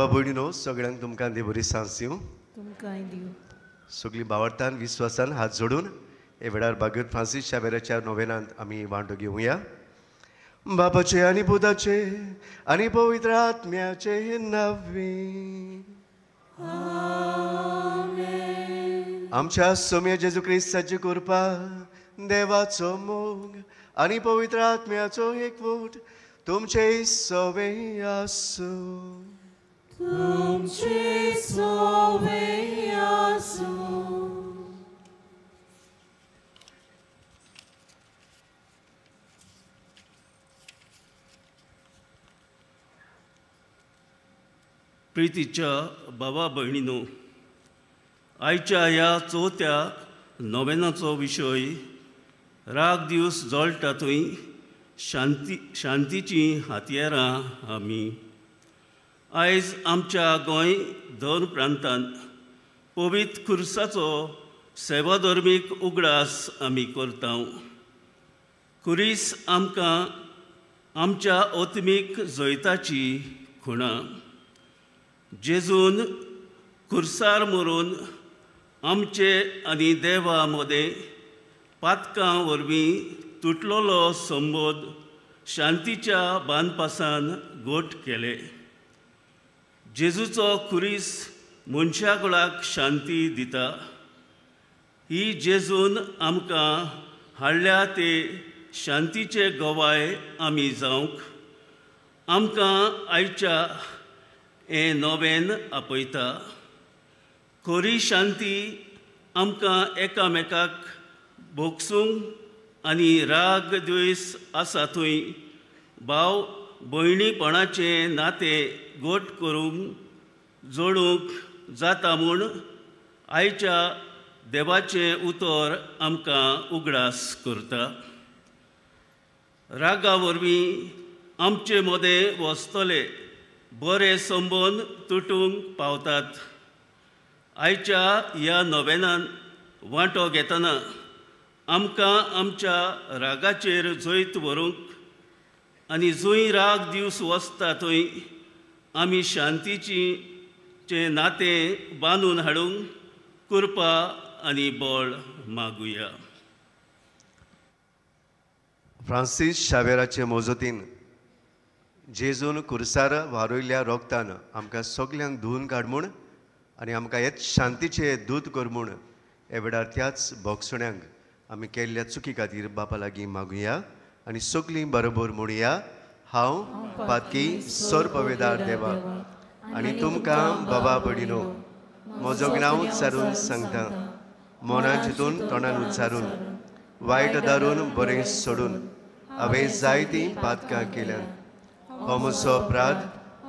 बाबा भयणीनो सगळ्यांक तुमकां देव बरी सांस दिवं, तुमकांय दिवं। सगळीं भावार्थान विस्वासान हात जोडून हे वेळार भागवत फ्रांसीस शावेराच्या नोवेनांत आमी वांटो घेवया। बापाचे आनी पुताचे आनी पवित्र आत्म्याचे नांवे आमेन। आमच्या सोम्या जेजू क्रिस्ताची कृपा, देवाचो मोग आनी पवित्र आत्म्याचो एकवट तुमचे सवे आसूं, तुमचे सवे आसूं। प्रितीच्या बाबा भयणीनो, आयच्या ह्या चवथ्या नोवेनाचो विशय राग दिवस जळटा थंय शांती शांतीचीं हातयारां आमी। आयज आमच्या गोंय धर्म प्रांतांत पवित्र खुर्साचो सेवाधर्मीक उगडास आमी करता। खुरीस आमकां आमच्या आत्मीक जैताची खुणा। जेजून खुर्सार मरून आमचे आनी देवा मदें पातकां वरवीं तुटलेलो संबोध शांतीच्या बांदपासान गोट केले। जेजूचो खुरीस मनशाकुळाक शांती दिता। ही जेजून आमकां हाडल्या ते शांतीचे गवाय आमी जावंक आमकां आयच्या हें नोवेन आपयता। खरी शांती आमकां एकामेकाक भोगसूंक आनी राग द्वेस आसा थंय भाव भयणीपणाचें नातें गोट करूंक जोडूंक जाता म्हूण आयच्या देवाचें उतर आमकां उगडास करता। रागा वरवीं आमचे मदें वसतले बरे संबंद तुटूंक पावतात। आयच्या ह्या नोवेनान वांटो घेतना आमकां आमच्या रागाचेर जैत व्हरूंक आनी जंय राग दिवस वसता थंय आमी शांतीचें नातें बांदून हाडूंक कृपा आनी बळ मागुया। फ्रांसीस शावेराचे मोजतीन जेजून कुर्सार वारयल्ल्या रोगतान आमकां सगल्यांक धुवन काड म्हूण आनी आमकां हेच शांतीचे दूत कर म्हूण हे वेळार त्याच भोगसण्यांक आमी केल्ल्या चुकी खातीर बापा लागीं मागुया आनी सगलीं बरोबर म्हणुया, हांव पातकी सर्पवेदार देवा आनी तुमकां बाबा भयणीनो म्हजो नांव उच्चारून सांगता, मनान चिंतून तोंडान उच्चारून वायट दारून बरें सोडून हांवें जायतीं पातकां केल्यात। हो म्हजो अपराध,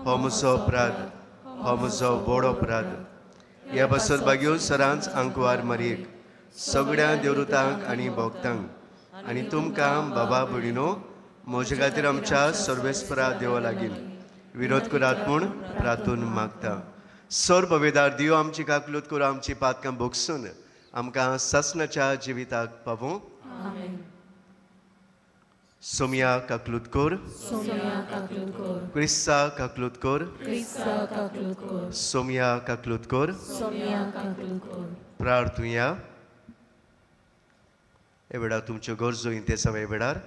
हो म्हजो अपराध, हो म्हजो व्हड अपराध। ह्या पासत बागेवन सरांच आंकवार मारयेक सगळ्या देवरुतांक आनी भक्तांक आनी तुमकां बाबा भयणीनो म्हजे खातीर आमच्या सर्वेस्परा देवा लागीं विरोध करात म्हूण प्रार्थून मागता। सर्ववेदार देव आमची काकलूत करूं, आमची पातकां भोगसून आमकां सासणाच्या जिविताक पावूं। सोमिया काकलूत कर, क्रिस्ता काकलूत कर, सोमिया काकलूत कर। प्रार्थुया। हे वेळार तुमच्यो गरजो इंतेसांव हे वेळार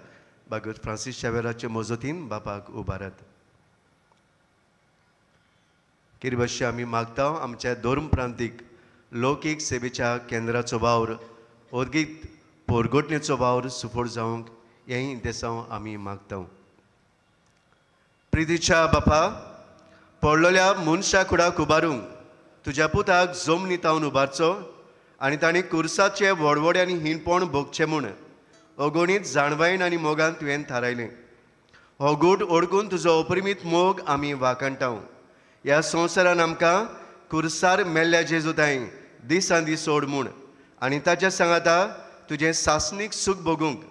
भागवत फ्रांसीस शावेराचे मजतीन बापाक उबारात। किरबशी आमी मागता आमच्या धर्म प्रांतीक लौकीक सेवेच्या केंद्राचो वावर ओर्गीत पोरगोटणेचो वावर सुफळ जावंक हें इंतेसांव आमी मागता। प्रितीच्या बापा, पडलेल्या मनशा कुडाक उबारूंक तुज्या पुताक जमनी तावन उबारचो आनी तांणी कुर्साचे व्हडवडे आनी हीणपण भोगचें म्हूण अगणीत जाणवायेन आनी मोगान तुवें थारायलें। हो गूट ओडकून तुजो अपरिमीत मोग आमी वाखाणटा। ह्या संवसारान आमकां कुर्सार मेल्ल्या जेजू ताई दिसान दीस सोड म्हूण आनी ताच्या सांगाता तुजें सासणीक सूख भोगूंक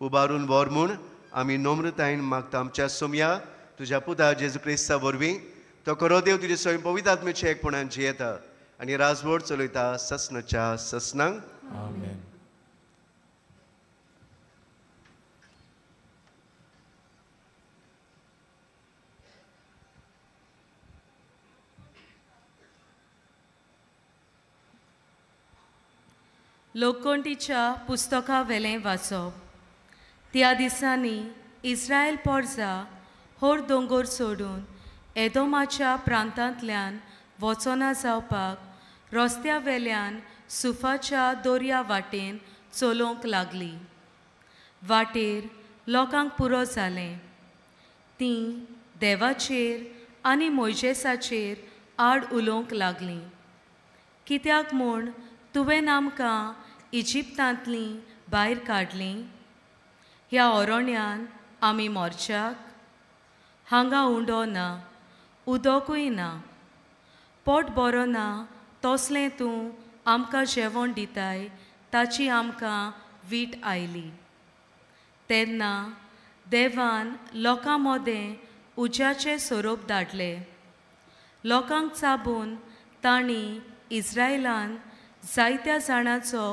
उबारून व्हर म्हूण आमी नम्रतायेन मागता। आमच्या सोमया तुज्या पुता जेजू क्रिस्ता वरवीं तो खरो देव तुजे स्वयं पवित्र आत्म्याच्या एकपणान जियेता आनी राजवट चलयता ससनाच्या ससनांक। आमेन। लोककोंटीच्या पुस्तका वेलें वाचप. त्या दिसांनी इस्रायल पोरजा होर दोंगोर सोडून एदोमाच्या प्रांतांतल्यान वचना जावपाक रस्त्या वेल्यान सुफाच्या दोरया वाटेन चलोवंक लागली. वाटेर लोकांक पुरो जालें. तीं देवाचेर आनी मोयजेसाचेर आड उलोवंक लागलीं. कित्याक म्हूण तुवें आमकां इजिप्तांतलीं भायर काडलीं? ह्या ओरोण्यान आमी मोरच्याक हांगा उंडो ना, उदकूय ना, पोट बरो ना, तसलें तूं आमकां जेवण दिताय ताची आमकां वीट आयली. तेन्ना देवान लोकां मदें उज्याचे सोरोप धाडले. लोकांक चाबून तांणी इस्रायलान जायत्या जाणांचो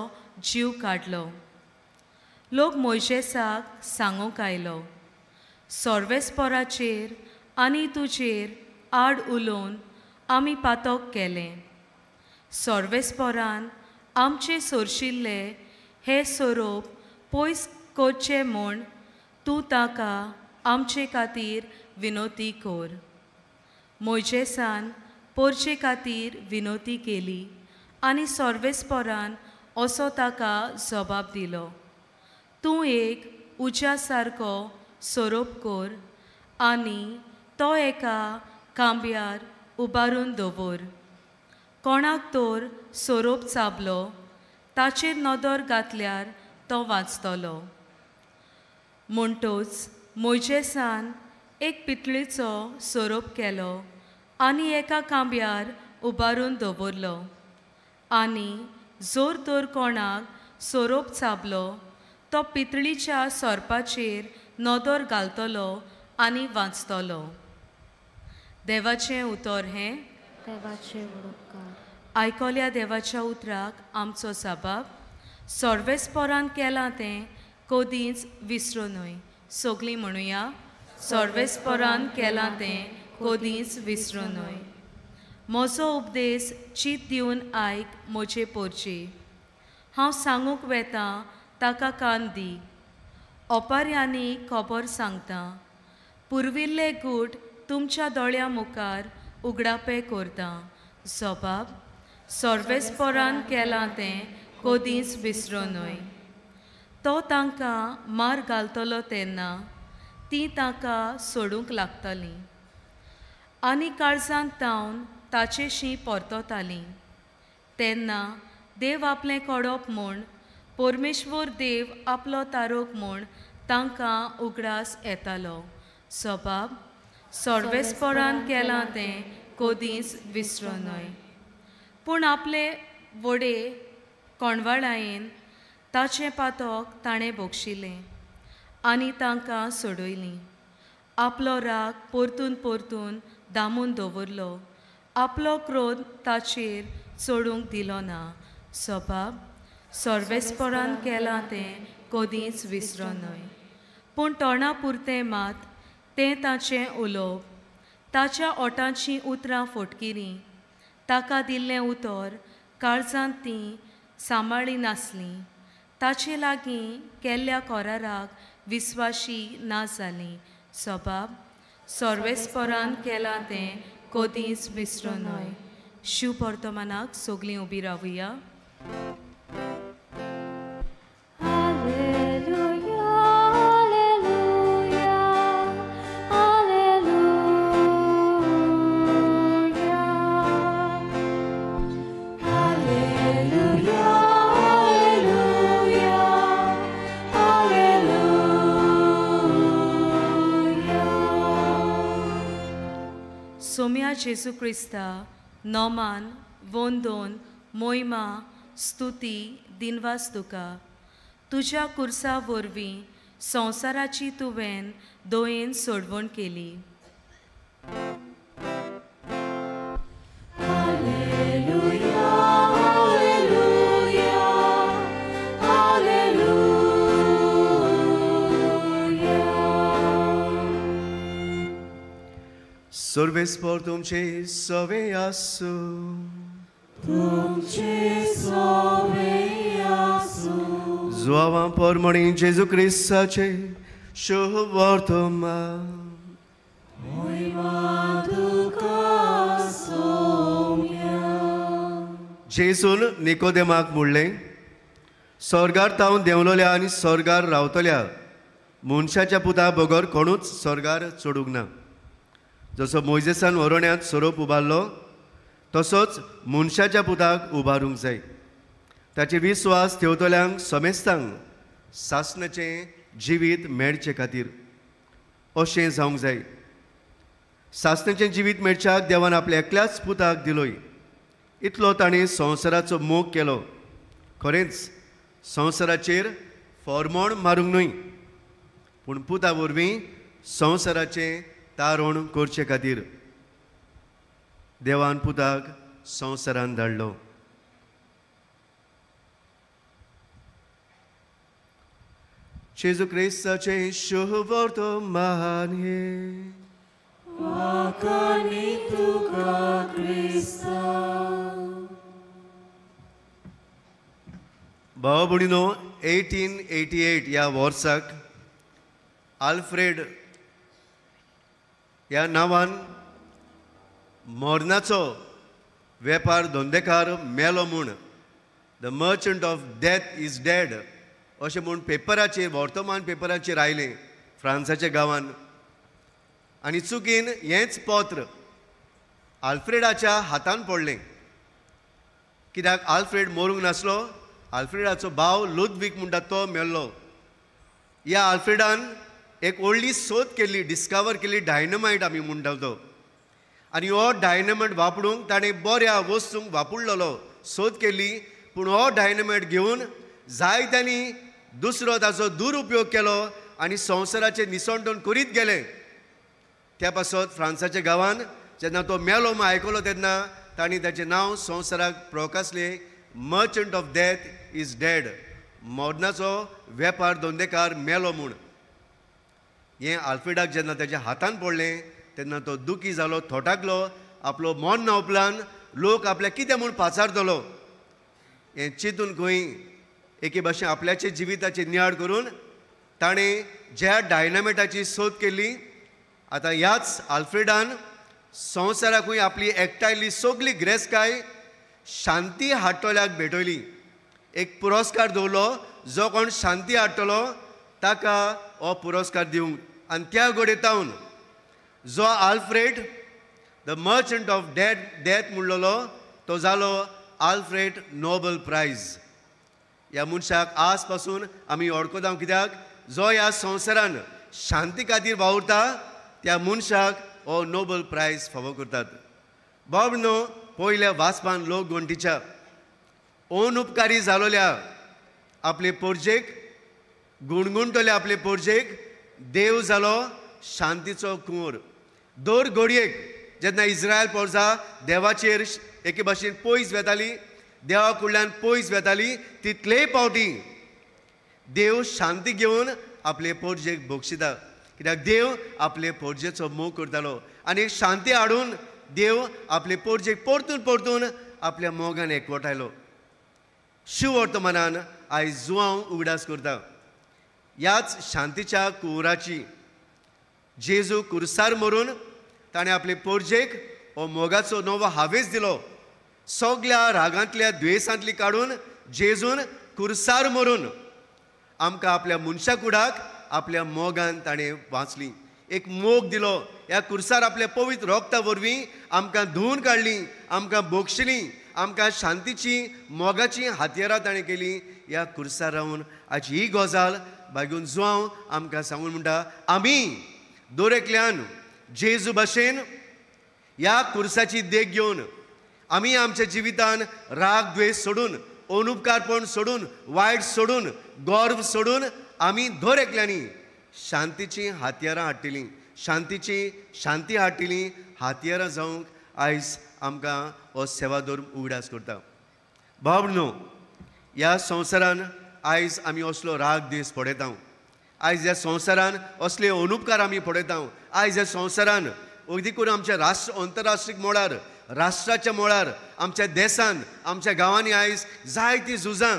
जीव काडलो. लोक मोयजेसाक सांगूंक आयलो, सोर्वेस्पोराचेर आनी तुजेर आड उलोवन आमी पातक केलें. सोर्वेस्पोरान आमचे सोरशिल्ले हे सोरोप पयस करचे म्हूण तूं ताका आमचे खातीर विनोती कर. मोयजेसान पोरचे खातीर विनोती केली आनी सोर्वेस्पोरान असो ताका जबाब दिलो, तूं एक उज्या सारको सोरोप कर आनी तो एका कांब्यार उबारून दवर. कोणाक तर सोरोप चाबलो ताचेर नदर घातल्यार तो वाचतलो. म्हणटच मोयजेसान एक पितळीचो सोरोप केलो आनी एका कांब्यार उबारून दवरलो. आनी जोर तर कोणाक सोरोप चाबलो तो पितळीच्या सोरपाचेर नदर घालतलो आनी वाचतलो. देवाचें उतर हें. देवाचें उपकार. आयकल्या देवाच्या उतराक आमचो जबाब. सोर्वेस्पोरान केलां तें कदींच विसरूं न्हय. सगळीं म्हणुया, सोर्वेस्पोरान केलां तें कदींच विसरूं न्हय. म्हजो उपदेश चीत दिवन आयक म्हजे पोरचे. हांव सांगूंक वेतां ताका कान दी. ओपाऱ्यांनी खबर सांगता. पुर्विल्ले गूट तुमच्या दोळ्यां मुखार उगडापे करता. जबाब सोर्वेस्पोरान केलां तें कदींच विसरूं न्हय. तो तांकां मार घालतलो तेन्ना तीं ताका सोडूंक लागतलीं आनी काळजांत तावन ताचेशी परततालीं. तेन्ना देव आपलें कडप म्हूण, परमेश्वर देव आपलो तारोक म्हूण तांकां उगडास येतालो. जबाब सोर्वेस्पोरान केलां तें कदींच विसरूं न्हय. पूण आपले वडे कोणवाळायेन ताचें पातक ताणें भोगशिलें आनी तांकां सोडयलीं. आपलो राग परतून परतून दामून दवरलो. आपलो क्रोध ताचेर चडूंक दिलो ना. जबाब सोर्वेस्पोरान केलां तें कदींच विसरूं न्हय. पूण तोंडा पुरतें मात तें ताचें उलोवप, ताच्या ओठांचीं उतरां फटकिरीं. ताका दिल्लें उतर काळजांत तीं सांबाळी नासलीं. ताचे लागीं केल्ल्या कराराक विस्वाशी ना जालीं. जबाब सोर्वेस्पोरान केलां तें कदींच विसरूं न्हय. शिव वर्तमानाक सगळीं उबी रावया. सोम्या जेजू क्रिस्ता नोमान वंदोन मोहिमा स्तुती दिनवास तुका. तुज्या कुर्सा वरवीं संवसाराची तुवें दोयेन सोडवण केली. सर्वेस्पोर तुमचे सवे आसूं. तुमचे सवे आसूं. जुआवां पोरमणी जेजू क्रिस्ताचे शुभ वर्तमान. जेजून निकोदेमाक म्हणलें, स्वर्गार तावन देंवलोल्या आनी स्वर्गार रावतल्या मनशाच्या पुता बगर कोणूच स्वर्गार चडूंक ना. जसो मोयजेसान वरोण्यांत सोरोप उबारलो तसोच मनशाच्या पुताक उबारूंक जाय. ताचे विस्वास ठेवतल्यांक समेस्तांक सासणाचें जिवीत मेळचे खातीर अशें जावंक जाय. सासणाचें जिवीत मेळच्याक देवान आपल्या एकल्याच पुताक दिलोय. इतलो ताणें संवसाराचो मोग केलो. खरेंच संवसाराचेर फॉर्मोण मारूंक न्हय, पूण पुता वरवीं संवसाराचें तारण करचे खातीर देवान पुताक संवसारान धाडलो. जेजू क्रिस्ताचें शुभ वर्तमान हें. वाखाणी तुका क्रिस्ता. भाव भयणीनो, 1888 ह्या वर्साक आल्फ्रेड ह्या नांवान मरणाचो वेपार धंदेकार मेलो म्हूण, the merchant of death is dead अशें म्हूण पेपराचेर, वर्तमान पेपराचेर आयलें फ्रांसाच्या गांवान. आनी चुकीन हेंच पत्र आल्फ्रेडाच्या हातान पडलें. कित्याक आल्फ्रेड मरूंक नासलो, आल्फ्रेडाचो भाव लुदवीक म्हणटा तो मेल्लो. ह्या आल्फ्रेडान एक व्हडली सोद केल्ली, डिस्कवर केली, डायनामायट आमी म्हणटा तो. आनी हो डायनामायट वापरूंक ताणें बऱ्या वस्तूंक वापरलेलो, सोद केली. पूण हो डायनामायट घेवन जायत्यांनी दुसरो ताचो दुरुपयोग केलो आनी संवसाराचें निसणटण करीत गेले. त्या पासत फ्रांसाच्या गांवान जेन्ना तो मेलो म्हूण आयकलो तेन्ना तांणी ताचें नांव संवसाराक प्रकासलें, merchant of death is dead, मरणाचो वेपार धंदेकार मेलो म्हूण. हें आल्फ्रेडाक जेन्ना ताच्या हातान पडलें तेन्ना तो दुखी जालो, थोटाकलो. आपलो मरण उपरांत लोक आपल्याक कितें म्हूण पाचारतलो हें चिंतून खंय एके भाशेन आपल्याचे जिविताचे नियाळ करून ताणें ज्या डायनामेटाची सोद केली, आतां ह्याच आल्फ्रेडान संवसाराकूय आपली एकठांयली सगली ग्रेसकाय शांती हाडटल्याक भेटयली. एक पुरस्कार दवरलो, जो कोण शांती हाडटलो ताका हो पुरस्कार दिवंक. आनी त्या घडयेतावन जो Alfred the merchant of death म्हणलेलो तो जालो आल्फ्रेड नोबल प्रायज. ह्या मनशाक आज पासून आमी वळखता, कित्याक जो ह्या संवसारान शांती खातीर वावुरता त्या मनशाक हो नोबल प्रायज फावो करतात. बाब न्हू, पयल्या वाचपान लोक गोंटीच्या अनुपकारी जालोल्या आपले पोरजेक गुणगुणटले आपले पोरजेक देव जालो शांतीचो कुंवर. दर घडयेक जेन्ना इस्रायल पोरजा देवाचेर एके भाशेन पयस वेताली, देवा कडल्यान पयस वेताली, तितलेय पावटी देव शांती घेवन आपले पोरजेक बक्षिता. कित्याक देव आपले पोरजेचो मोग करतालो आनी एक शांती हाडून देव आपले पोरजेक परतून परतून आपल्या मोगान एकवटायलो. शिववर्तमानान आयज जुआंव उगडास करता ह्याच शांतीच्या कुंवराची. जेजू कुर्सार मरून ताणें आपले पोरजेक हो मोगाचो नवो हावेस दिलो. सगल्या रागांतल्या द्वेसांतली काडून जेजून कुर्सार मरून आमकां आपल्या मनशा कुडाक आपल्या मोगान ताणें वाचली, एक मोग दिलो. ह्या कुर्सार आपल्या पवित्र रोगता वरवीं आमकां धुवून काडली, आमकां बोगशिली, आमकां शांतीची मोगाची हातयारां ताणें केली. ह्या कुर्सार रावन आज ही गजाल बागून जुआंव आमकां सांगून म्हणटा, आमी दर एकल्यान जेजू भाशेन ह्या कुर्साची देख घेवन आमी आमच्या जिवितान राग द्वेश सोडून, अनुपकारपण सोडून, वायट सोडून, गर्व सोडून आमी दर एकल्यांनी शांतीची हातयारां हाडटलीं, शांतीची शांती हाडटलीं. हातयारां जावंक आयज आमकां हो सेवाधर्म उगडास करता. भाव न्हू, ह्या संवसारान आयज आमी असलो राग द्वेश पळयता, आयज ह्या संवसारान असले अनुपकार आमी पळयता, आयज ह्या संवसारान अगदी करून आमच्या राष्ट्र अंतरराष्ट्रीय मळार, राष्ट्राच्या मळार, आमच्या देशान, आमच्या गांवांनी आयज जायतीं झुजां,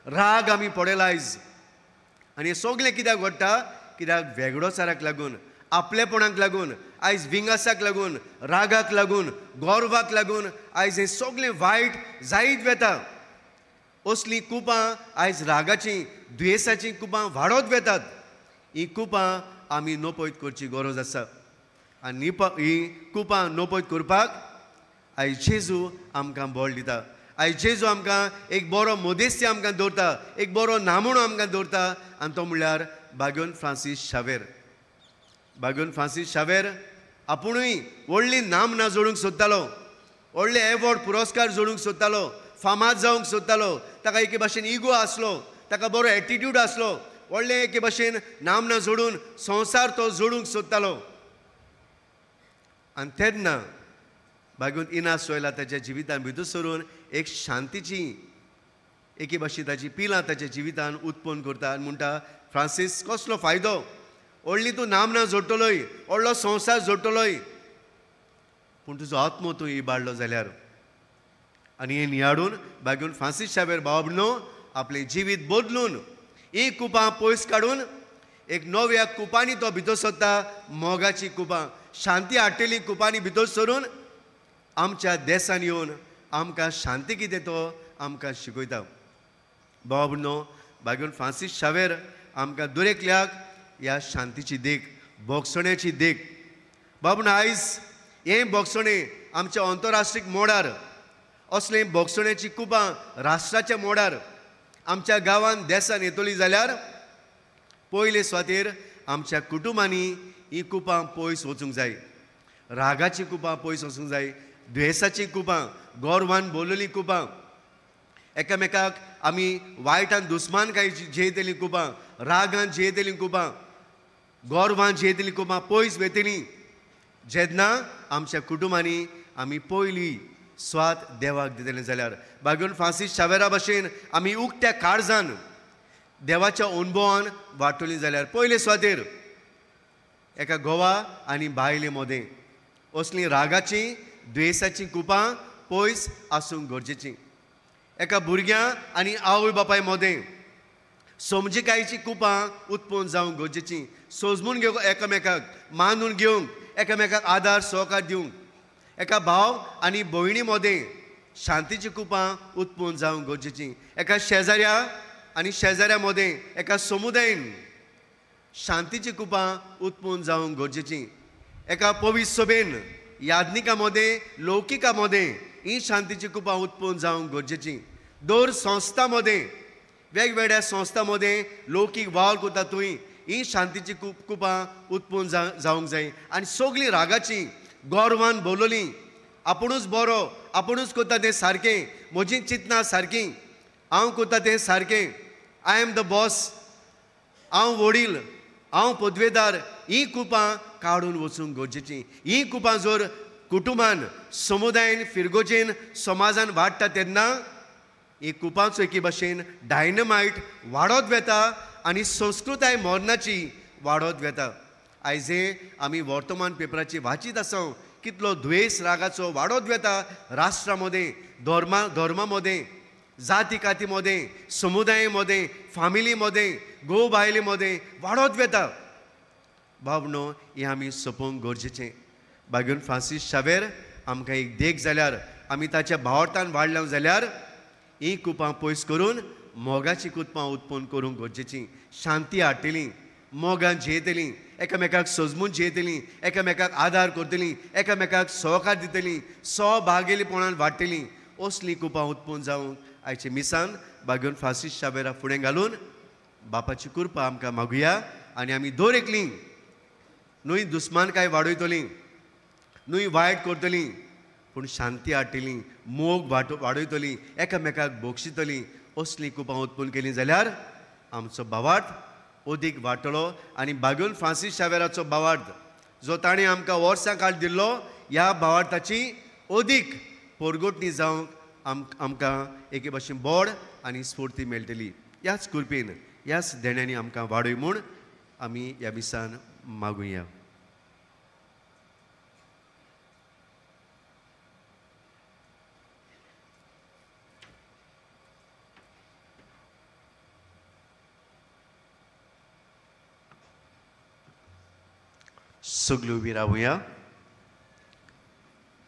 राग आमी पळयला आयज. आनी हें सगळें कित्याक घडटा? कित्याक वेगळोचाराक लागून, आपलेपणाक लागून, आयज विंगासाक लागून, रागाक लागून, गौरवाक लागून आयज हें सगळें वायट जायत वता. असलीं कुपां आयज रागाचीं, दुयेंसाचीं कुपां वाडत वतात. हीं कुपां आमी नपयत करची गरज आसा. आनी हीं कुपां नपयत करपाक आयज जेजू आमकां बळ दिता. आयज जेजू आमकां एक बरो मदेस्ती आमकां दवरता, एक बरो नामणो आमकां दवरता, आनी तो म्हणल्यार बागेवन फ्रांसीस शावेर. बागेवन फ्रांसीस शावेर आपुणूय व्हडली नामना जोडूंक सोदतालो, व्हडले एवॉर्ड पुरस्कार जोडूंक सोदतालो, फामाद जावंक सोदतालो. ताका एके भाशेन इगो आसलो, ताका बरो एटिट्यूड आसलो, व्हडले एके भाशेन नामना जोडून संवसार तो जोडूंक सोदतालो. आनी तेन्ना बागून इनास सोयला ताच्या जिवितान भितर सरून एक शांतीची एके भाशेन ताची पिलां ताच्या जिवितान उत्पन्न करता आनी म्हणटा, फ्रांसीस कसलो फायदो, व्हडली तूं नामना जोडटलोय, व्हडलो संवसार जोडटलोय, पूण तुजो आत्मो तूं इबाडलो जाल्यार. आनी हें नियाडून बागून फ्रांसीस शावेर भाव आपलें जिवीत बदलून ही कुपां पयस काडून एक नव्या कुपांनी तो भितर सरता, मोगाची कुपां, शांती हाडटली कुपांनी भितर सरून आमच्या देसान येवन आमकां शांती कितें तो आमकां शिकयता. भाव भयणो, बागून फ्रांसीस शावेर आमकां दरेकल्याक ह्या शांतीची देख, भोगसण्याची देख. भाव भयणो, आयज हें भोगसणें आमच्या अंतरराष्ट्रीय मोडार, असलें भोगसण्याची कुपां राष्ट्राच्या मोडार आमच्या गांवान देसान येतली जाल्यार पयले सुवातेर आमच्या कुटुंबांनी ही कुपां पयस वचूंक जाय. रागाची कुपां पयस वचूंक जाय, द्वेसाची कुपां, गोरवान बोललेली कुपां, एकामेकाक आमी वायटान दुस्मानकाय झेयतली कुपां, रागान झेयतली कुपां, गोरवान झेयतली कुपां पयस वेतली. जेन्ना आमच्या कुटुंबांनी आमी पयली स्वात देवाक दितले जाल्यार बागून फ्रांसीस शावेरा भाशेन आमी उक्त्या काळजान देवाच्या अणभवान वांटोली जाल्यार पयले सुवातेर एका गोवा आनी बायले मदें असलीं रागाचीं, द्वेसाचीं कुपां पयस आसूंक गरजेचीं. एका भुरग्यां आनी आवय बापाय मदें समजिकायेचीं कुपां उत्पन्न जावंक गरजेचीं. सोजमून घेवंक, एकामेकाक मानून घेवंक, एकामेकाक आदार सहकार दिवंक. एका भाव आनी भयणी मदें शांतीचीं कुपां उत्पन्न जावंक गरजेचीं. एका शेजाऱ्या आनी शेजाऱ्या मदें, एका समुदायन शांतीचीं कुपां उत्पन्न जावंक गरजेचीं. एका पवित्र सभेन, याज्ञिका मदें, लौकिका मदें ही शांतीचीं कुपां उत्पन्न जावंक गरजेचीं. दर संस्था मदें, वेगवेगळ्या संस्था मदें लौकीक वावर करता थंय ही शांतीचीं कुपां उत्पन्न जावंक जाय. आनी सगळीं रागाचीं, गोरवान बोलली, आपुणूच बरो, आपुणूच करता तें सारकें, म्हजीं चिंतनां सारकीं, हांव करता तें सारकें, I am the boss, हांव वडील, हांव पदवेदार, हीं कुपां काडून वचूंक गरजेचीं. हीं कुपां जर कुटुंबान, समुदायन, फिरगोजेन, समाजान वाडटा तेन्ना ही कुपांचो एके भाशेन डायनमायट वाडत वता आनी संस्कृताय मरणाची वाडत वता. आयज हें आमी वर्तमान पेपराची वाचीत आसा, कितलो द्वेस रागाचो वाडत वता राष्ट्रा मदें, धर्मा मदें, जाती काती मदें, समुदाय मदें, फामिली मदें, घोव बायले मदें वाडत वता. भावनो, हें आमी सोंपोवंक गरजेचें. बागून फ्रांसीस शावेर आमकां एक देख जाल्यार, आमी ताच्या भावार्थान वाडल्या जाल्यार हीं कुपां पयस करून मोगाचीं कुपां उत्पन्न करूंक गरजेचीं. शांती हाडटलीं, मोगान झेयतलीं, एकामेकाक सजमून झेयतलीं, एकामेकाक आदार करतलीं, एकामेकाक सहकार दितलीं, सहभागेलीपणान वाडटलीं. असलीं कुपां उत्पन्न जावंक आयचे मिसान बागून फ्रांसीस शावेरा फुडें घालून बापाची कृपा आमकां मागुया. आनी आमी दर एकलीं न्हय दुस्मानकाय वाडयतलीं, न्हय वायट करतलीं, पूण शांती हाडटलीं, मोग वाडयतलीं, एकामेकाक बक्षितलीं. असलीं कुपां उत्पन्न केलीं जाल्यार आमचो भावार्थ अदीक वाडटलो. आनी बागून फ्रांसीस शावेराचो भावार्थ जो ताणें आमकां वर्सां काळ दिल्लो, ह्या भावार्थाची अदीक पोरगोटणी जावंक आमकां एके भाशेन बोड आनी स्फूर्ती मेळटली. ह्याच कृपेन, ह्याच देण्यांनी आमकां वाडय म्हूण आमी ह्या मिसान मागुया. सगळी उबी रावया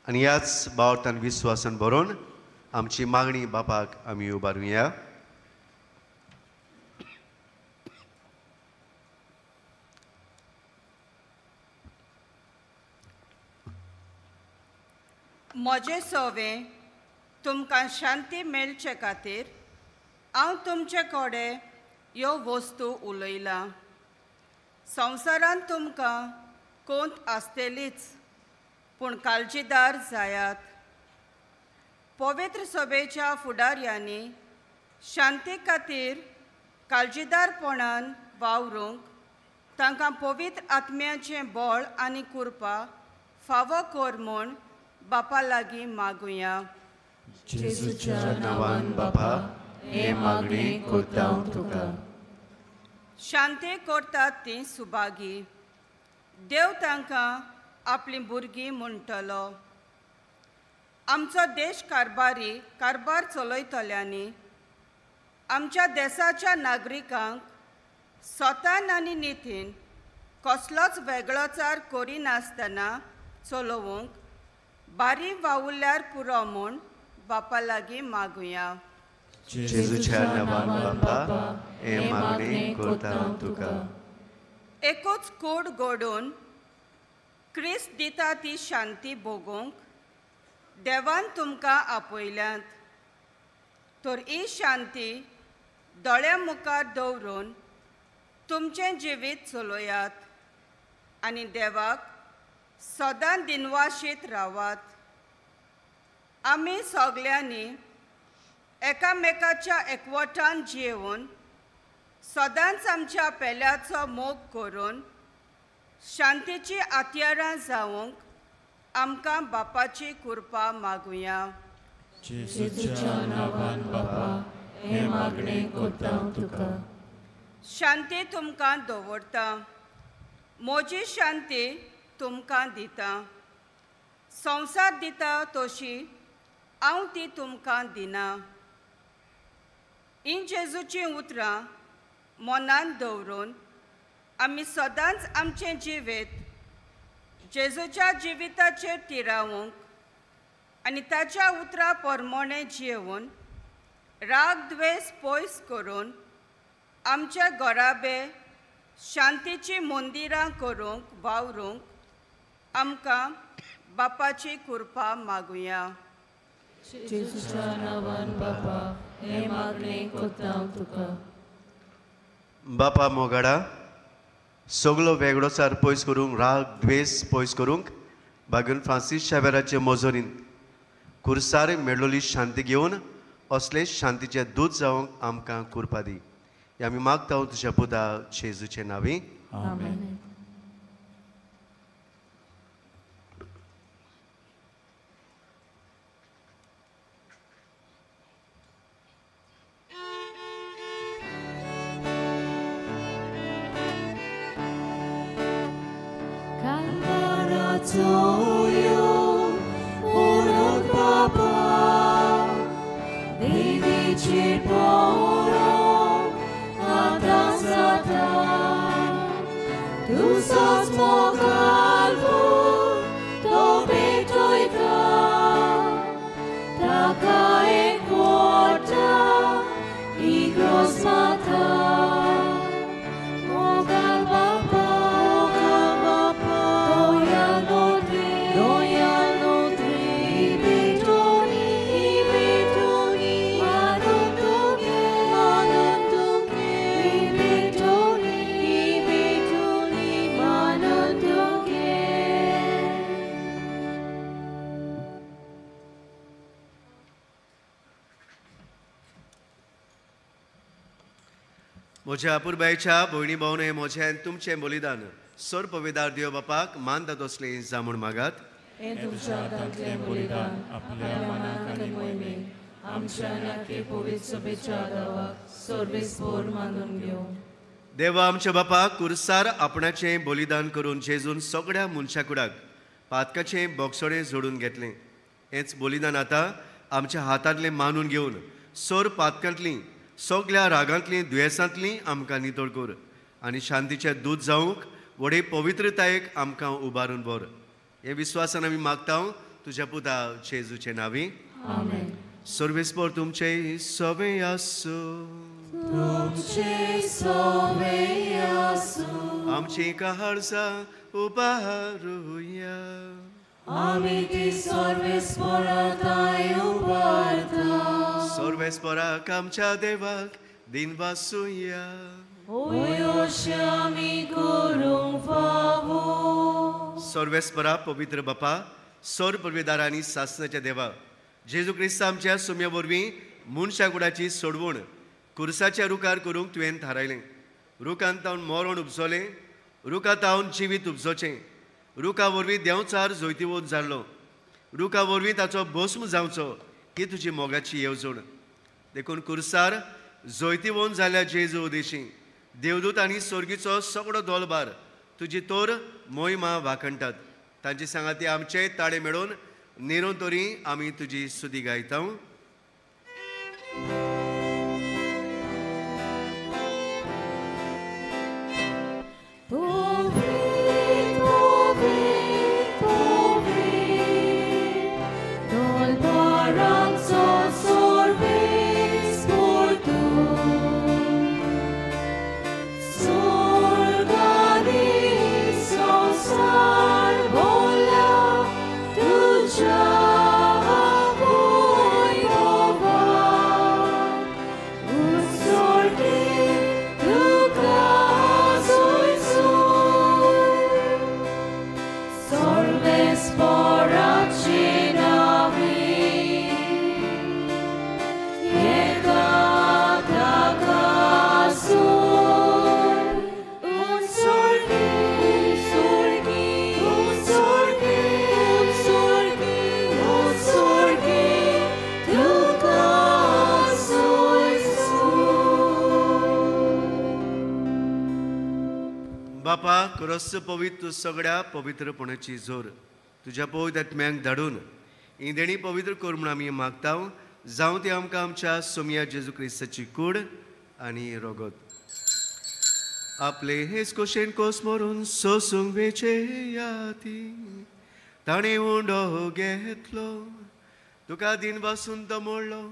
आनी ह्याच भावार्थान विस्वासान बरोवन आमची मागणी बापाक आमी उबारुया. म्हजें सवें तुमकां शांती मेळचे खातीर हांव तुमचे कडेन ह्यो वस्तू उलयलां. संवसारांत तुमकां कोंत आसतलीच, पूण काळजीदार जायात. पवित्र सभेच्या फुडाऱ्यांनी शांती खातीर काळजीदारपणान वावरूंक तांकां पवित्र आत्म्याचें बळ आनी कृपा फावो कर म्हूण बापा लागीं मागुया. जेजूच्या नांवान बापा हे मागणी करता तुका. शांती करतात ती सुभागी, देव तांकां आपलीं भुरगीं म्हणटलो. आमचो देश कारभारी कारभार चलयतल्यांनी आमच्या देशाच्या नागरिकांक स्वतान आनी नितीन कसलोच वेगळोचार करिनासतना चलोवंक बारी वावुरल्यार पुरो म्हूण बापा लागीं मागुया. जेजूच्या नांवान बापा हे मागणी करता तुका. एकूच कूड घडोवन क्रिस्त दिता ती शांती भोगूंक देवान तुमकां आपयल्यात, तर ही शांती दोळ्यां मुखार दवरून तुमचें जिवीत चलयात आनी देवाक सदां दिनवाशीत रावात. आमी सगल्यांनी एकामेकाच्या एकवटान जियेवन सदांच आमच्या पेल्याचो मोग करून शांतीची हत्यारां जावंक आमकां बापाची कृपा मागुया. जेजूच्या नांवान बापा हे मागणी करता तुका. शांती तुमकां दवरता, म्हजी शांती तुमकां दिता. संवसार दिता तशी हांव ती तुमकां दिना. हीं जेजूचीं उतरां मनांत दवरून आमी सदांच आमचें जिवीत जेजूच्या जिविताचेर तिरावंक आनी ताच्या उतरां प्रमाणें जियेवन राग द्वेस पयस करून आमच्या घराबे शांतीचीं मंदिरां करूंक वावरूंक आमकां बापाची कृपा मागुया. जेजूच्या नांवान बापा हे मागणी करता तुका. बापा मोगाडा, सगलो वेगळोचार पयस करूंक, राग द्वेस पयस करूंक बागून फ्रांसीस शावेराचे मजोरीन कुर्सार मेळोली शांती घेवन असले शांतीचे दूत जावंक आमकां कृपा दी. हे आमी मागता तुज्या पुता जेजूचे नांवी. आमेन. म्हज्या अपुरबायेच्या भयणी भावनो, हें म्हजें आनी तुमचें बलिदान सर पविदार देव बापाक मानता तसलें जा म्हूण मागात. हें तुमच्या हातांतलें बलिदान आपल्या मनाक आनी मोहिमेक आमच्या आनी पवित्र सभेच्या देवाक सर्वेस्पर मानून घेवं. देवा आमच्या बापाक कुर्सार आपणाचें बलिदान करून जेजून सगळ्या मनशा कुडाक पातकाचें बोगसणें जोडून घेतलें. हेंच बलिदान आतां आमच्या हातांतलें मानून घेवन सर पातकांतलीं सगळ्या रागांतलीं दुयेंसांतलीं आमकां नितळ कर आनी शांतीचें दूत जावंक व्हडे पवित्रतायेक आमकां उबारून व्हर. हे विस्वासान आमी मागता तुज्या पुता जेजूचे नांवी. आमेन. सर्वेस्पर तुमचे सवे आसूं. तुमचे सवे आसूं. आमची काळजां उबारुया. आमी ती सर्वेस्परा थांय उबारता. सर्वेस्पराक आमच्या देवाक दिनवासुया. अशें आमी करूंक फावो. सर्वेस्परा पवित्र बापा, सर पविदार आनी सासणाच्या देवा, जेजू क्रिस्त आमच्या सुम्या वरवीं मनशा कुडाची सोडवण कुर्साच्या रुखार करूंक तुवें थारायलें. रुखान तावन मरण उपजलें, रुखा तावन जिवीत उपजोचें. रुखा वरवीं देंवचार जैतिवंत जाल्लो, रुखा वरवीं ताचो भस्म जावचो ही तुजी मोगाची येवजण. देखून कुर्सार जैतिवंत जाल्या जेजू उदेशी देवदूत आनी स्वर्गीचो सगळो दोलबार तुजी तोर मोहिमा वाखणटात. तांचे सांगाती आमचे ताळे मेळोवन निरंतरी आमी तुजी सुदी गायता. बापा, क्रस्त पवित्र सगळ्या पवित्रपणाची जोर तुज्या पवित्र आत्म्यांक धाडून ही देणी पवित्र कर म्हूण आमी मागता. जावं ती आमकां आमच्या सोमया जेजू क्रिस्ताची कूड आनी रगत. आपले हेच कोशेन कोस मरून सोसूंक वेचे याती ताणें उंडो घेतलो, तुका दिन बसून तो मोडलो,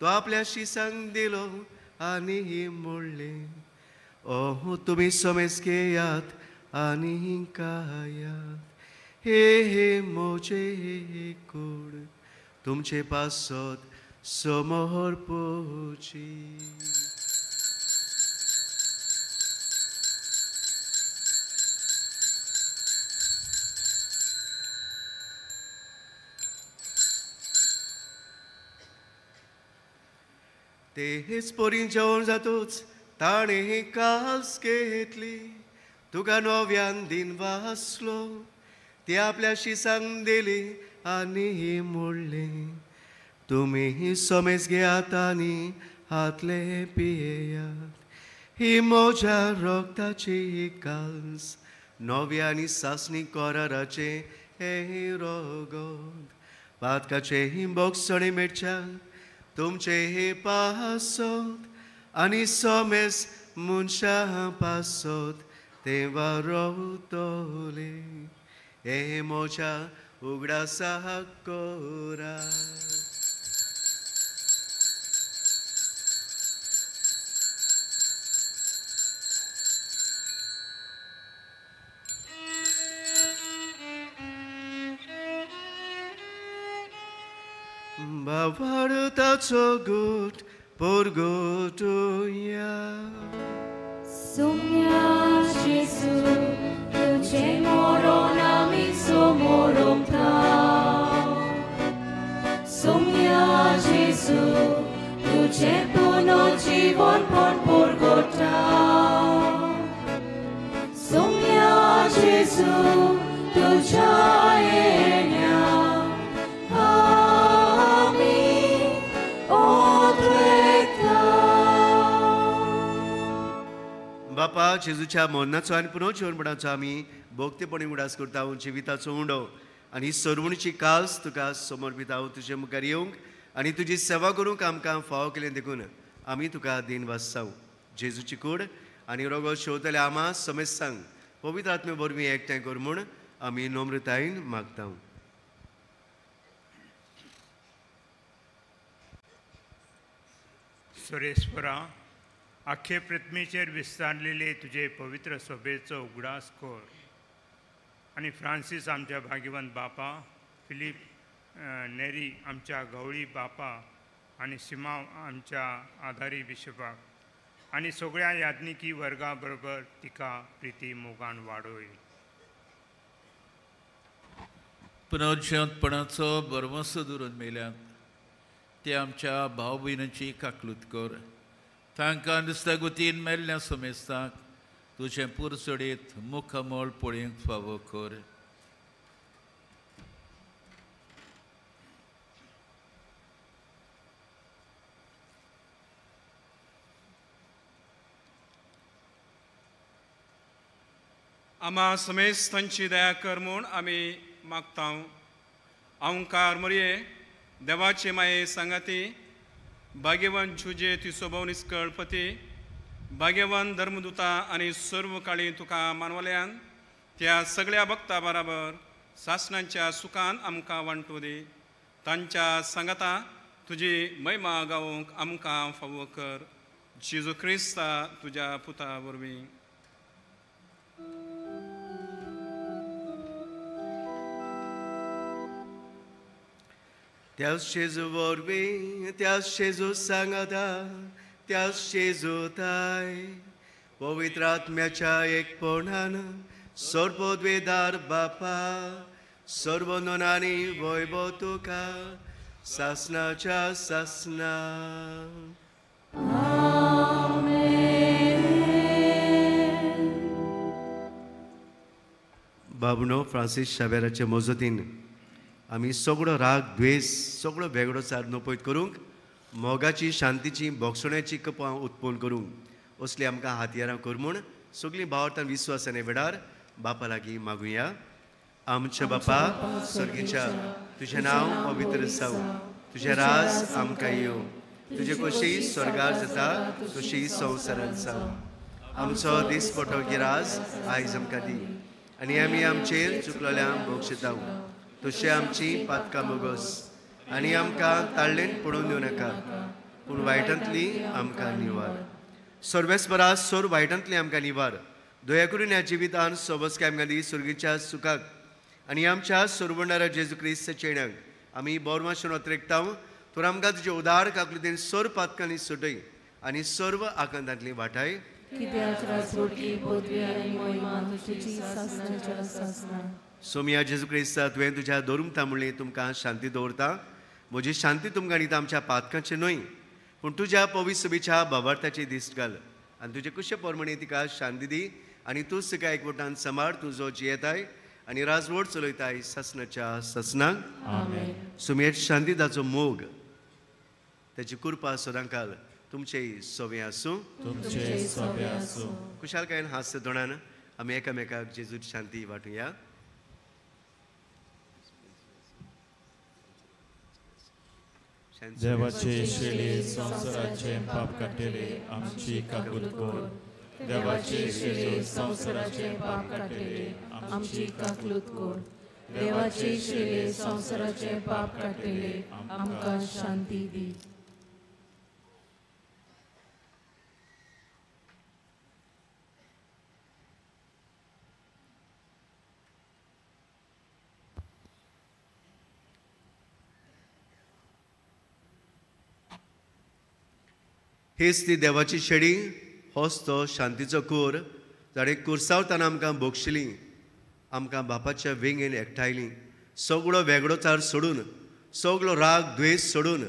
तो आपल्या शिसांक दिलो आनी मोडलें. ओह तुमी समेज घेयात आनी खायात, हे हे म्हजे कूड तुमचे पासत समर्पची. ते हेच परी जेवण जातूच ताणें कास घेतली, तुका नव्यान दिन वासलो, ती आपल्या शिसांक दिली आनी मोडलें. तुमी समेज घेयात आनी हातले पियेयात, ही म्हज्या रगताची कास नव्या आनी सासणी कराराचें हें रगत. पातकाचें बोगसणें मेळच्या तुमचें हे पासत आनी समेज मनशां पासत तेवा रोवतले. हे म्हज्या उगडासा करा. बाबाचो गुट परगटुया. Sumya Jesu, तुझे मरण आमी समोरमता. Sumya Jesu, तुझे पुनर्जीवन पण परगटा. Sumya Jesu, तुझ्या येण्या आमी ओद्रेता. बापा, जेजूच्या मरणाचो आनी पुनर्जीवनपणाचो आमी भक्तीपणी उडास करता. जिविताचो उंडो आनी सर्वणीची कास तुका समर्पिता. तुजे मुखार येवंक आनी तुजी सेवा करूंक आमकां फावो केलें देखून आमी तुका दिन वाचता. जेजूची कूड आनी रोगो शेवतले आमा समेस्तांक पवित्र आत्मे वरवीं एकठांय कर म्हूण आमी नम्रतायेन मागता. सुरेश्वरा, आख्खे पृथ्वीचेर विस्तारलेले तुजे पवित्र सभेचो उगडास कर आनी फ्रांसीस आमच्या भाग्यवंत बापा, फिलीप नेरी आमच्या गवळी बापा आनी सिमांव आमच्या आधारी बिशपाक आनी सगळ्या याज्ञिकी वर्गा बरोबर तिका प्रिती मोगान वाडोय. पुनर्जिवंतपणाचो भरवंसो दवरून मेल्यात ते आमच्या भाव भयणींची काकलूत कर. तांकां नुस्त्या गोतीन मेल्ल्या समेस्तांक तुजें पुरसडीत मुखामळ पळोवंक फावो कर. आमा समेस्तांची दया कर म्हूण आमी मागता. ओंकार मरये देवाचे माये सांगाती भाग्यवान जुजे तिसोभव निस्कळपती भाग्यवान धर्मदुता आनी सर्व काळी तुका मानवल्यान त्या सगळ्या भक्ता बराबर सासणांच्या सुखान आमकां वांटू दी. तांच्या सांगाता तुजी महिमा गावंक आमकां फावो कर. जेजू क्रिस्ता तुज्या पुता वरवीं. त्याच जेजू वरवीं, त्याच जेजू सांगाता, त्याच जेजू ताय पवित्र आत्म्याच्या एकपणान सर्वद्वेदार बापा सर्व नोनांनी वैभव तुका सासनाच्या सासना. बाबुनो फ्रांसीस शावेराचे मजतीन आमी सगळो राग द्वेश सगळो वेगळोचार नपयत करूंक मोगाची शांतीची भोगसण्याची कपां उत्पन्न करूंक असली आमकां हातयारां कर म्हूण सगळीं भावार्थान विस्वासाने वेळार बापा लागीं मागुया. आमच्या बापा स्वर्गीच्या, तुजें नांव पवित्र जावं, तुजें राज आमकां येवं, तुजे कशी स्वर्गार जाता तशी संवसारांत जावं. आमचो दिसपटो गिराज आयज आमकां दी आनी आमी आमचेर चुकलेल्यांक भोगशिताव तशें आमची पातकां मोगस आनी आमकां ताळ्ळेन पडून दिवं नाका पूण वायटांतली आमकां निवार. सर्वेस्परा सोर वायटांतली आमकां निवार. दया करून ह्या जिवितान सोबसकाय आमकां दी सुर्गीच्या सुखाक आनी आमच्या सोरवणारा जेजू क्रिस्त चेण्याक आमी बोरमाशून अत्रेकता. तर आमकां तुजे उदार काकलुतीन सोर पातकांनी सुटय आनी सर्व आकांतांतली वाटाय. सोमिया जेजू क्रिस्ता, तुवें तुज्या धर्मता म्हणली तुमकां शांती दवरता. म्हजी शांती तुमकां दिता आमच्या पातकांचे न्हय पूण तुज्या पवित्र सभेच्या भावार्थाची दिश्ट घाल आनी तुजे कुशे प्रमाणे तिका शांती दी आनी तूं तिका एकवटान सांबाळ. तुजो जियेताय आनी राजवट चलयताय सासणाच्या सासणाक. सुमेर शांती ताचो मोग ताची कृपा सदांकाल तुमचेय सोवे आसूं. खुशालकायेन हास्य तोंडान आमी एकामेकाक जेजूची शांती वांटुया. देवाचे शेळी संवसाराचे पाप काडटले आमची काकूत कर. देवाचे शेळी संवसाराचे पाप काडटले आमची काकलूत कर. देवाचे शेळी संवसाराचे पाप काडटले आमकां शांती दी. हीच ती देवाची शेडी, होच तो शांतीचो कोर जाणें कुर्सावताना आमकां भोगशिली, आमकां बापाच्या वेंगेन एकठांयली. सगळो वेगळोचार सोडून, सगळो राग द्वेश सोडून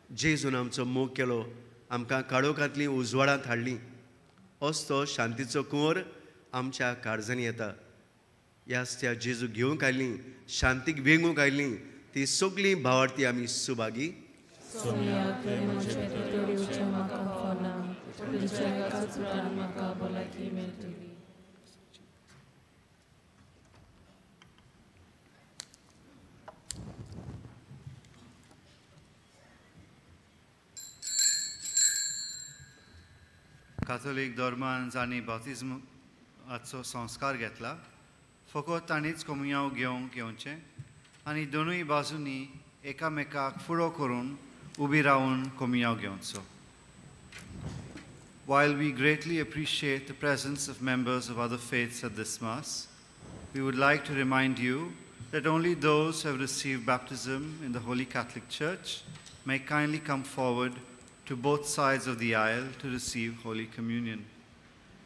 जेजून आमचो मोग केलो, आमकां काळोखांतली उजवाडांत हाडली. होच तो शांतीचो कुंवर आमच्या काळजांनी येता. ह्याच त्या जेजू घेवंक आयलीं, शांतीक वेंगूंक आयलीं ती सगळीं भावार्थी आमी सुभागी. काथोलीक धर्मान जांणी बाप्तिज्म बाप्तिज्माचो संस्कार घेतला फकत तांणीच कोमुयांव घेवंक येवचें आनी दोनूय बाजूंनी एकामेकाक फुडो करून उबी रावन कोमुयांव घेवचो. While we greatly appreciate the presence of members of other faiths at this Mass, we would like to remind you that only those who have received baptism in the Holy Catholic Church may kindly come forward to both sides of the aisle to receive Holy Communion.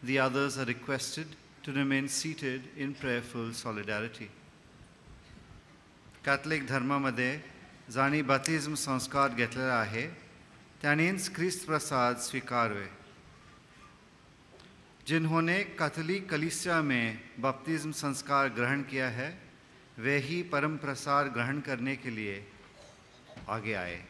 The others are requested to remain seated in prayerful solidarity. Catholic धर्मामध्ये जांणी बाप्तिज्म संस्कार घेतलेला आहे त्यांनीच क्रिस्त प्रसाद स्वीकारवे. जिन्होंने Catholic कलीसिया में बपतिस्म संस्कार ग्रहण किया है वे ही परम प्रसाद ग्रहण करने के लिए आगे आए.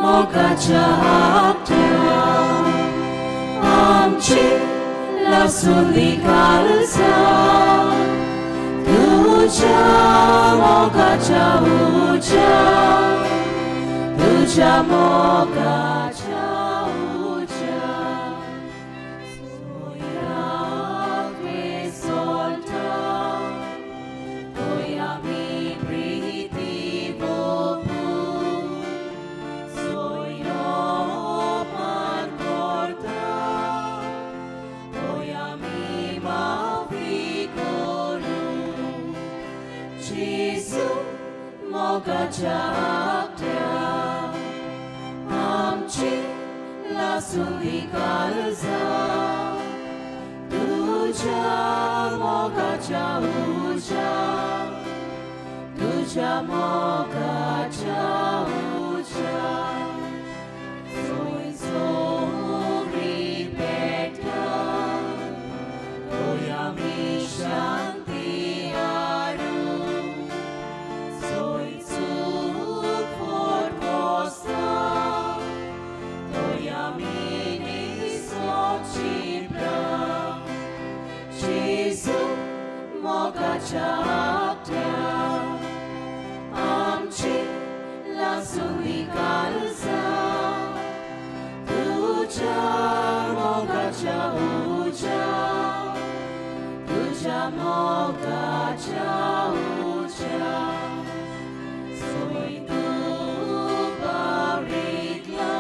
मोगाच्या आत्या आमची लासूंदी काळजा तुझ्या मोगाच्या उज्या तुझ्या मोगाच्या उज्या सोयाक सोलता तोय आमी प्रिती बोपू मोगाच्या आत्या आमची लासूंदी काळजा तुझ्या मोगाच्या उज्या तुझ्या मोगाच्या उज्या सोय सोगळी पेटा तोय आमी शांती हाडू सोय चूक फोट पोसता तोय आमी निसोची प्राण. जेजू मोगाच्या आत्या आमची लासूंदी काळजा तुझ्या मोगाच्या उज्या तुझ्या मोगाच्या उज्या सोय तूं बारीकला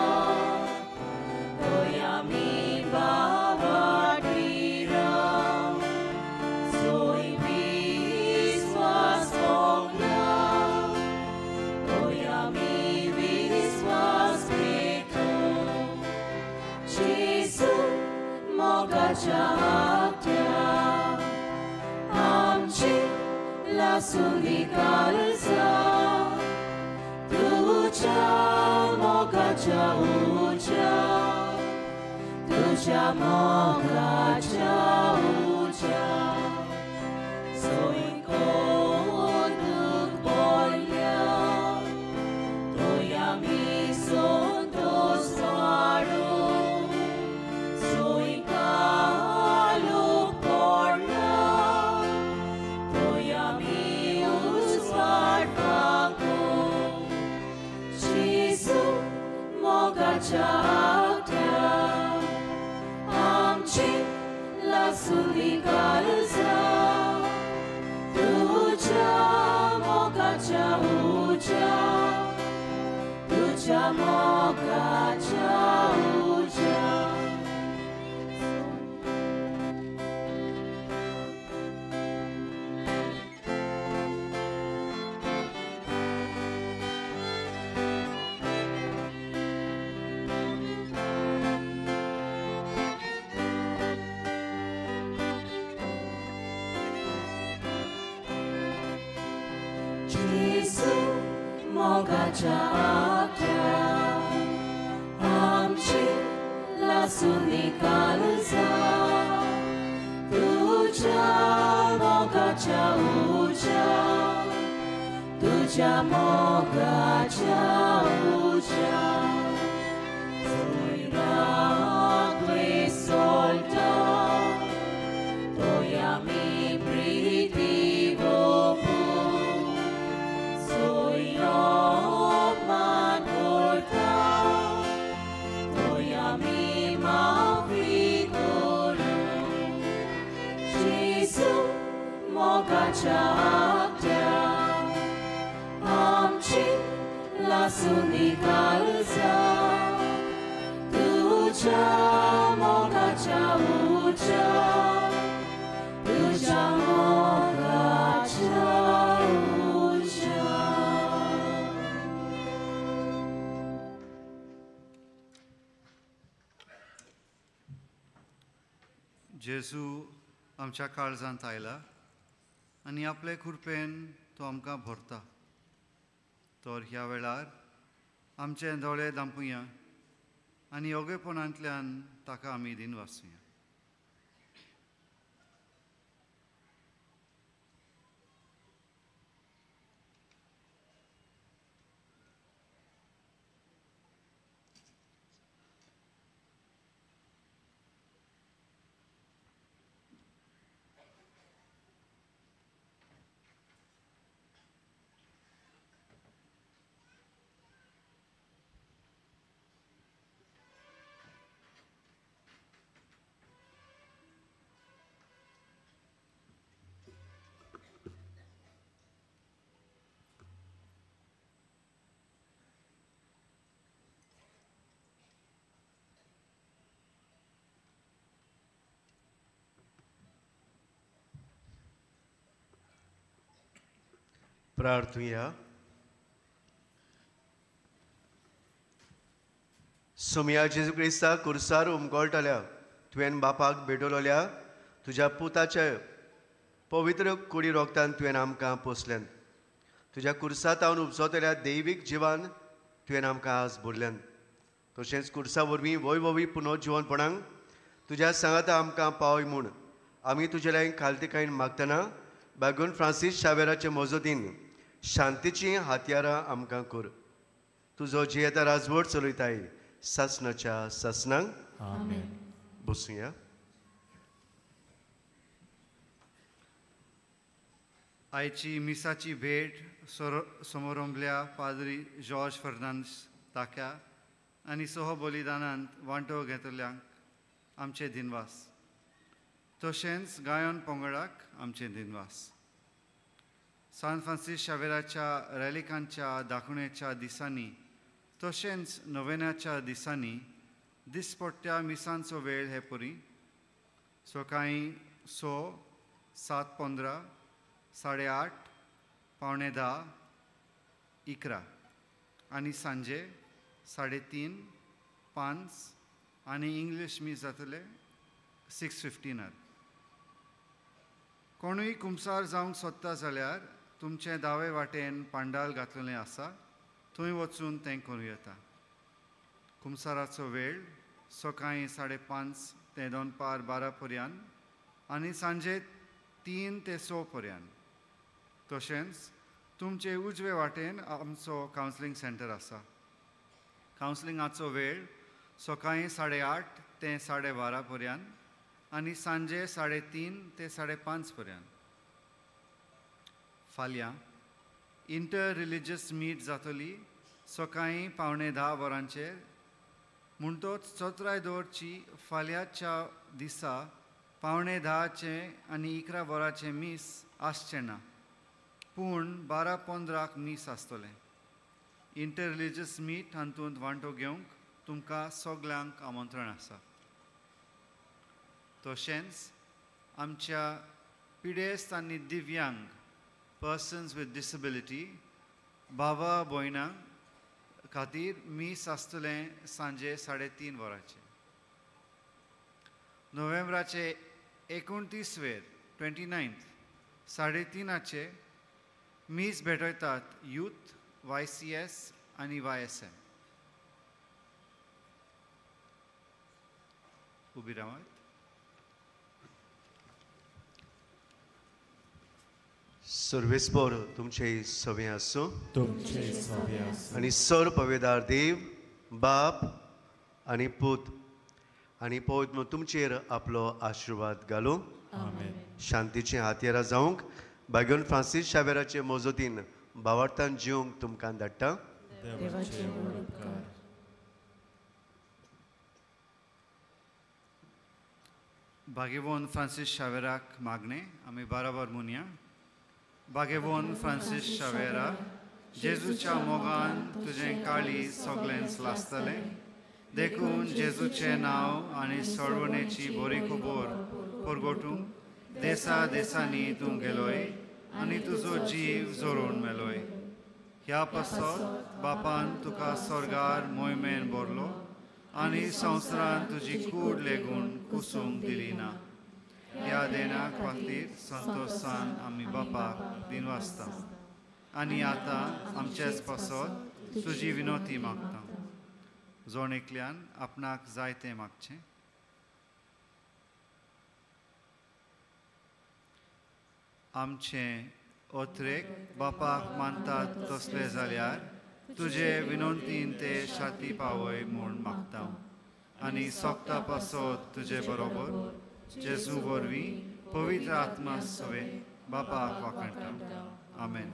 तोय आमी बावाटीरा सोय विस्वास भोगला तोय आमी विस्वास पेटो. जेजू मोगाच्या आत्या आमची लासूंदी काळजा तुझ्या मोगाच्या उज्या तुझ्या मोगाच्या उज्या सोय कोंदूक बोल्ल्या तोय आमी संतोस वाडू सोय कालूक पडला तोय आमी उजवाड फांकू. जेजू मोगाच्या आत्या आमची लासूंदी काळजा तुझ्या मोगाच्या उज्या तुझ्या मोगाच्या उज्या. जेजू मोगाच्या आत्या आमची लासूंदी काळजा तुझ्या मोगाच्या उज्या तुज्या मोगाच्या उज्यान थंय राग सोलता थंय आमी प्रिती वोपूं सोयरो मान करता थंय आमी माफी करूं जेजू मोगाच्या आत्या आमची लासूनी काळजा तुज्या मोगाच्या उज्यान तुज्या मोगाच्या उज्यान. जेजू आमच्या काळजांत आयला आनी आपले कृपेन तो आमकां भरता. तर ह्या वेळार आमचे दोळे दांपुया आनी योगेपणांतल्यान ताका आमी दिनवासुया. प्रार्थुया. सोमया जेजू क्रिस्ता कुर्सार उमगळटल्या तुवें बापाक भेटवल्या तुज्या पुताच्या पवित्र कुडी रोगतान तुवें आमकां पोसल्यान. तुज्या कुर्सांत उपजतल्या दैवीक जिवान तुवें आमकां आज भरल्यान. तशेंच कुर्सा वरवीं वैभवी पुनर्जिवनपणाक तुज्या सांगाता आमकां पावय म्हूण आमी तुजे लागीं खालतीकायेन मागतना बागून फ्रांसीस शावेराचे मजतीन शांतीचीं हातयारां आमकां कर. तुजो जियेता राजवट चलयताय सासणाच्या सासणांक. आमेन. बसुया. आयची मिसाची भेट समोरंबल्या पाद्री जॉर्ज फर्नांडीस ताक्या आनी सह बलिदानांत वांटो घेतल्यांक आमचे दिनवास. तशेंच गायन पंगडाक आमचे दिनवास. सान फ्रांसीस शावेराच्या रॅलिकांच्या दाखोवणेच्या दिसांनी तशेंच नोवेनाच्या दिसांनी दिसपट्ट्या मिसांचो वेळ हे परी सकाळीं 6, 7:15, 8:30, 9:45, 11 आनी सांजे 3:30, 5 आनी इंग्लीश मीस जातले 6:15. कोणूय कुमसार जावंक सोदता जाल्यार तुमचे दावे वाटेन पांडाल घातलेलें आसा थंय वचून तें करूं येता. कुमसाराचो वेळ सकाळीं 5:30 ते दनपार 12 पर्यंत आनी सांजे 3 ते 6 पर्यंत. तशेंच तुमचे उजवे वाटेन आमचो कावन्सिलींग सेंटर आसा. कावन्सिलिंगाचो वेळ सकाळीं 8:30 ते 12:30 पर्यंत आनी सांजे 3:30 ते 5:30 पर्यंत. फाल्यां इंटर रिलिजियस मीट जातली सकाळीं 9:45 वरांचेर. म्हणटोच चौथराय दवरची फाल्यांच्या दिसा 9:45 आनी 11 वरांचें मीस आसचें ना, पूण 12:15 मीस आसतलें. इंटर रिलिजियस मीट हातूंत वांटो घेवंक तुमकां सगल्यांक आमंत्रण आसा. तशेंच आमच्या पिडेस्त आनी दिव्यांग पर्सन्स विथ डिसेबिलिटी भावा भयणां खातीर मीस आसतलें सांजे 3:30 वरांचेर. नोव्हेंबराचे 29 वेर 29 3:30 मीस भेटयतात यूथ, YCS आनी YSM. उबी रावात. सर्वेस्पोर तुमचे सवे आसूं, तुमचे सवे आसूं. आनी सर पवेदार देव बाप आनी पूत आनी पवित्र तुमचेर आपलो आशिर्वाद घालूं. आमेन. शांतीचें हातयेरा जावंक भाग्यवन फ्रांसीस शावेराचे मोजोतीन भावार्थान जिवंक तुमकां धाडटा. देवाचे व्हड उपकार. भाग्यवान फ्रांसीस शावेराक मागणें आमी बाराबर म्हणया. भाग्यवान फ्रांसीस शावेरा, जेजूच्या मोगान तुजें काळीज सगळेंच लासतलें, देखून जेजूचें नांव आनी सोडवणेची बरी खबर परगटूंक देसा देसांनी तूं गेलोय आनी तुजो जीव जोरून मेलोय. ह्या पासत बापान तुका स्वर्गार मोहिमेन भरलो आनी संवसारान तुजी कूड लेगून कुसूंक दिली ना. ह्या देणा खातीर संतोशान आमी बापाक दिनवासता आनी आतां आमचेच पासत तुजी विनोती मागता. जोण एकल्यान आपणाक जाय तें मागचें. आमचें ओत्रेक बापाक मानतात तसलें जाल्यार तुजे विनोंतीन ते शाती पावय म्हूण मागता आनी सोगता पासत तुजे बरोबर जेजू वरवीं पवित्र आत्मा सवे बापाक वाखाणटा. आमेन.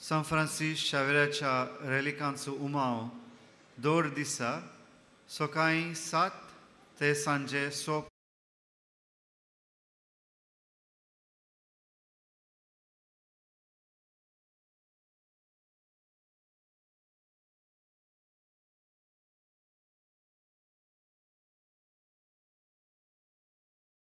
सांत फ्रांसीस शावेराच्या रेलिकांचो उमाव दर दिसा सकाळीं 7 ते सांजे 6